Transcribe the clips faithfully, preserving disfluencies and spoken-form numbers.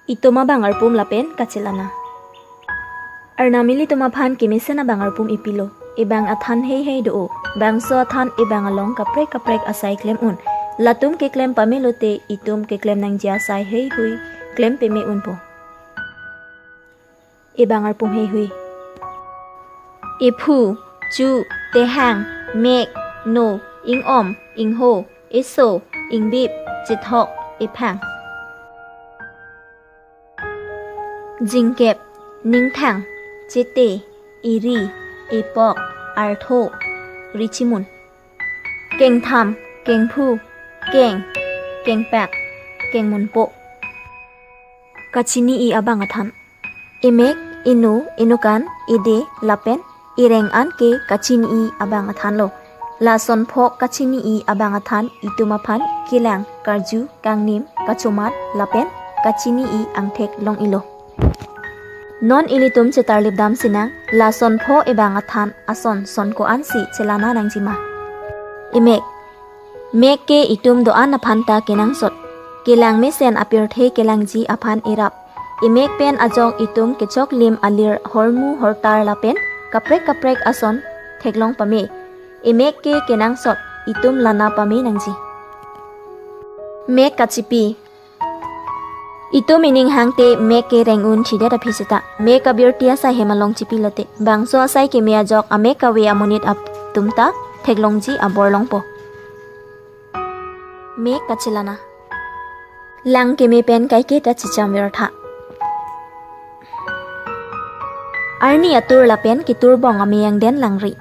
Itum abang arpum lapen kachelana. Arnam ilitum aphan kemesen abang arpum ipilo. Ebang athan heihei do-o. Bangso athan ebang along kaprek kaprek asai klem un. Latum keklem pame lote itum keklem nangji asai heihui klem peme unpo. Ebang arpum heihui. Ephu, chu, tehang, mek, no, ingom, ingho, eso, ingbip, chethok, ephang. Jingkep, ningthang, chete, eri, epok, artho, richimun. Kengtham, kengphu, keng, kengpak, kengmunpo. Kachini-i abang athan. Emek, eno, enokan, ede, lapen ereng an ke kachini-i abang athanlo. Lason pho kachini-i abang athan itum aphan kelang, karju, kangnim, kachomat, lapen kachini-i angthek long-ilo. Non ilitum chetarlip dam sinang, lason pho ebang athan ason son ko-ansi chelana nangjima. Emek. Mek ke itum do-an aphan ta kenangsot. Kelang mesen apirthe kelangji aphan erap. Emek pen ajok itum kechoklim alir hormu hortar lapen kaprek kaprek ason theklong pame. Emek ke kenangsot, itum lana pame nangji. Mek kachipi. Itum ining hangte mek ke reng un chidet aphi seta. Mek kabirti asai hem along chipi lote. Bangso asai keme ajok amek kave amonit atum ta theklongji abor longpo. Mek kachelana. Lang keme pen kaiketa chicham vertha. Arni atur lapen ketur bong ame angden langri.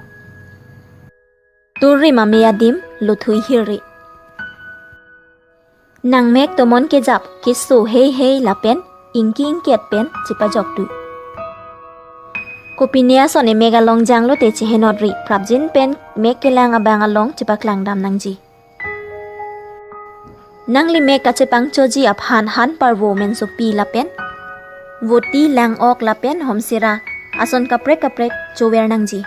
Turrim ame adim lothui hirri. Nangmek tomon kejap keso heihei lapen ingki ingket pen chepajoktu. Kopine ason emek along janglote chehenotri, prapjin pen mek kelang abang along chepaklang dam nangji. Nangli mek kachepangchoji aphan han parvo mensopi lapen voti lang-ok lapen homsera ason kaprek kaprek chover nangji.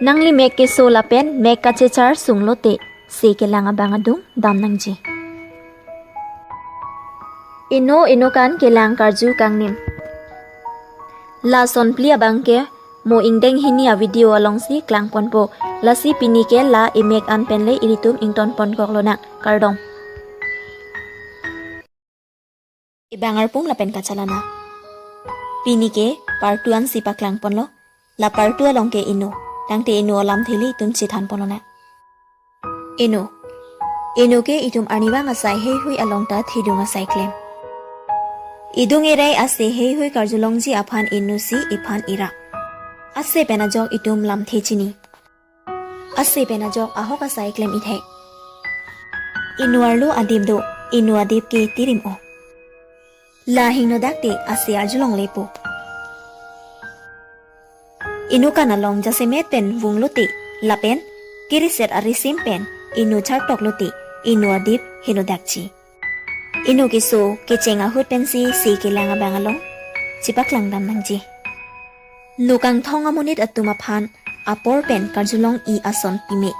Nangli mek keso lapen mek kachechar sunglote se kelang abang adung dam nangji. Eno enokan kelang karju kangnim. Lason phli abang ke mo ingdeng hini a-video alongsi klangponpo. Lasi pini ke la emek an penle ilitum ingtonponkok lonang, kardom. Ebang arpum lapen kachelana. Pini ke part two ansi paklangponlo. La part two along ke eno. Tangte eno alamthe ilitum chethanpon lonang. Eno. Eno ke itum arnivang asai heihui along ta thedung asai klem. Idung erai ase heihui karjulongji aphan eno si iphan ira. Ase pen ajok itum lamthe chini. Ase pen ajok ahok asai klem ithek. Eno arlo adip do, eno adip ke tirim-o. La hingno dakte ase arjulonglepo. Enokan along jasemet pen vunglote, lapen kiriset arisim pen eno chartoklote, eno adip hingno dakji. Eno keso kecheng ahut pensi se kelang abang along chepaklang dam nangji. No kangthong amonit atum aphan apor pen karjulong-i ason pime.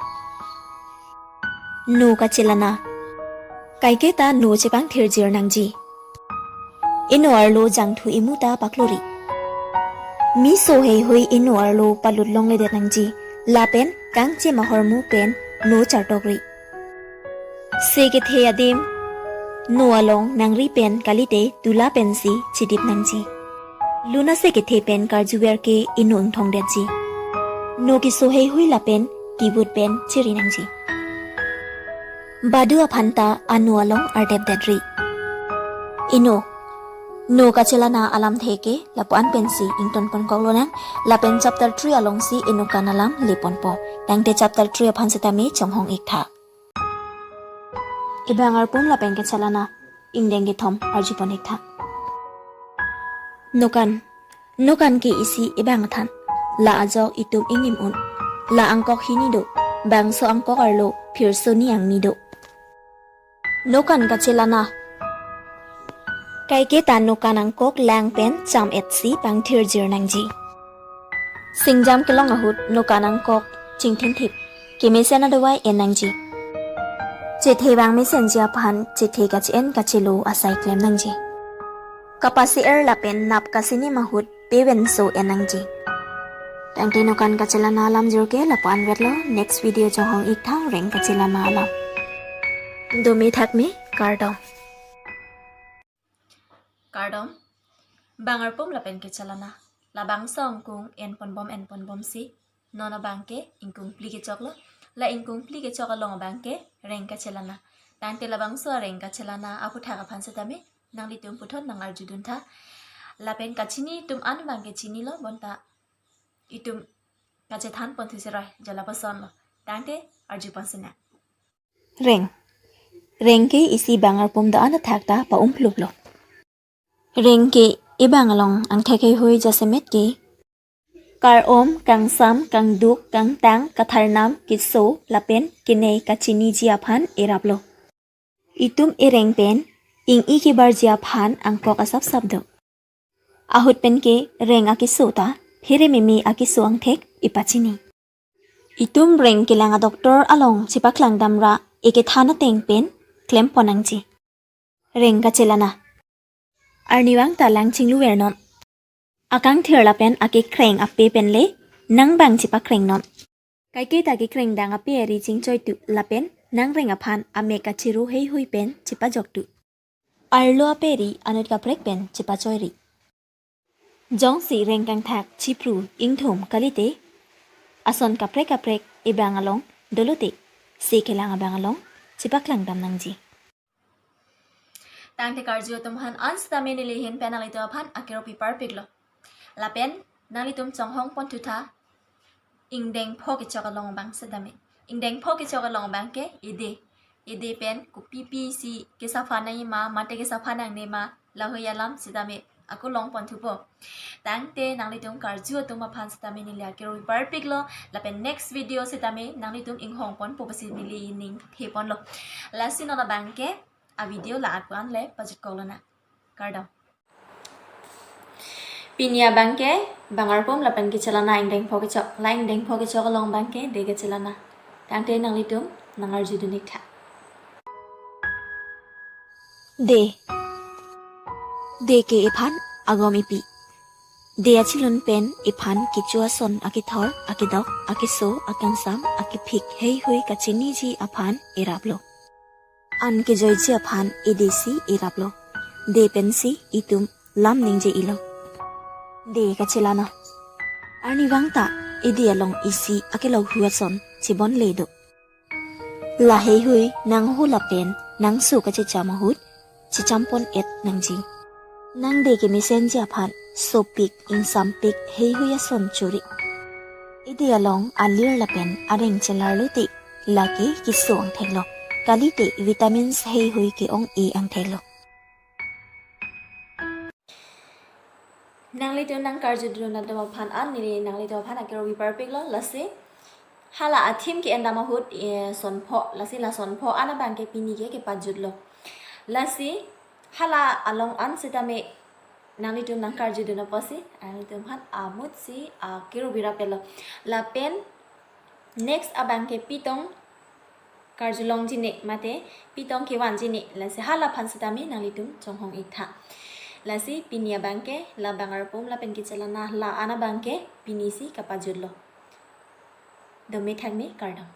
No kachelana. Kaiketa no chepangthirjir nangji. Eno arlo jangthu imu ta paklori. Meso heihui eno arlo palut longledet nangji. Lapen kangchem ahormu pen no chartokri. Se kethe adim no along nangri pen kalite tula pensi chidip nangji. Lun ase kethe pen karjuver ke eno ingthongdetji. No keso heihui lapen kivut pen chiri nangji. Badu aphan ta ano along ardepdetri. Eno. No kachelana alamthe ke lapu-an pensi ingtonponkok lonang, lapen chapter three alongsi enokan alam leponpo. Tangte chapter three aphan setame chonghong-iktha. Ebang arpum lapen kachelana ingdeng kethom arjupon iktha. Nokan, nokan ke isi ebang athan. La ajok itum ingnim un. La angkok hini do. Bangso angkok arlo phirso ni angni do. Nokan kachelana. Kaiketa nokan angkok lang pen cham-etsi pangthirjir nangji. Singjam kelong ahut nokan angkok chingthinthip. Kemesen adovai en nangji. Chethe vang mesenji aphan chethe kache-en kachelo asai klem nangji. Kapasi-er lapen nap kachini ma ahut pevenso en nangji. Tangte nokan kachelana alam jirke lapu-an vetlo, next video chonghong-iktha reng kachelana alam. Dome thakme, kardom. Kardom. Bang arpum lapen kechelana. Labangso angkung enponbom enponbomsi. Non abangke ingkung phli kechoklo. La ingkung phli kechok along abangke reng kachelana. Tangte labangso areng kachelana aphuthak aphan setame nanglitum puthot nang-arjuduntha. Lapen kachini atum an abangke chinilo bonta itum kachethan ponthu seroi jala pasonlo. Tangte arjupon sinang. Reng. Reng ke isi bang arpum do-an athak ta pa-umpluplo. Reng ke ebang along angthek heihui jasemet ke kar-om, kangsam, kangduk, kangtang, katharnam, keso, lapen kenei kachiniji aphan eraplo. Itum ereng pen ing-i kebarji aphan angkok asapsap do. Ahut penke reng akeso ta pherememe akeso angthek ipachini. Itum reng kelang adoctor along chepaklangdamra ekethan ateng pen klempon nangji. Reng kachelana. Arnivang ta lang chingluvernon. Akangthir lapen akekreng ape penle nang bang chepakrengnon. Kaike ta kekrengdang ape ari chingchoitu lapen nang reng aphan amek kachiru heihui pen chepajoktu. Arlo ape ari anut kaprek pen chepachoiri. Jongsi reng kangthak chipru ingthum kalite, ason kaprek kaprek ebang along dolote, se kelang abang along chepaklangdam nangji. Tangte karju atum aphan an setame neli ahin pen nanglitum aphan akero piparpiklo. Lapen nanglitum chonghong ponthutha ingdeng pho kechok along abang setame. Ingdeng pho kechok along abangke ede. Ede pen kopi pisi kesapha nangjima, mate kesapha nangnema, lahui alam setame ako long ponthupo. Tangte nanglitum karju atum aphan setame neli akero piparpiklo, lapen next video setame nanglitum inghong ponpo pusi neli ning theponlo. Lasi non abangke avideo la ako anle pajutkoklo na. Kardom. Pini abangke bang arpum lapen kechelana ingdeng pho kechok. La ingdeng pho kechok along abangke de kechelana. Tangte nanglitum nang-arjudun-iktha. De. De ke iphan agom ipi. De achelun pen iphan kecho ason akethor, akedok, akeso, akangsam, akephik heihui kachiniji aphan eraplo. An kejoiji aphan edesi eraplo. De pensi itum lam ningje-ilo. De kachelana. Arnivang ta ede along isi akelokhu ason chebonle do. La heihui nangho lapen nangso kachecham ahut chechampon-et nangji. Nang de kemesenji aphan sopik ingsampik heihui ason chori. Ede along alir lapen areng chelarlote lake keso angtheklo. Kalite vitamins heihui ke-ong-e angtheklo. Nanglitum nang karjudun atum aphan an neli nanglitum aphan akero piparpiklo, lasi hala a-theme ke-endam ahut, eh, son pho, lasi la son pho an abangke pini ke kepajutlo. Lasi hala along an setame nanglitum nang karjudun apotsi nanglitum aphan amutsi akero pirapiklo. Lapen next abangke pitong karjulongji ne mate pitong kevanji ne, lasi hala aphan setame nanglitum chonghong-iktha. Lasi pini abangke la bang arpum lapen kechelana la an abangke pinisi kapajutlo. Dome thakme, kardom.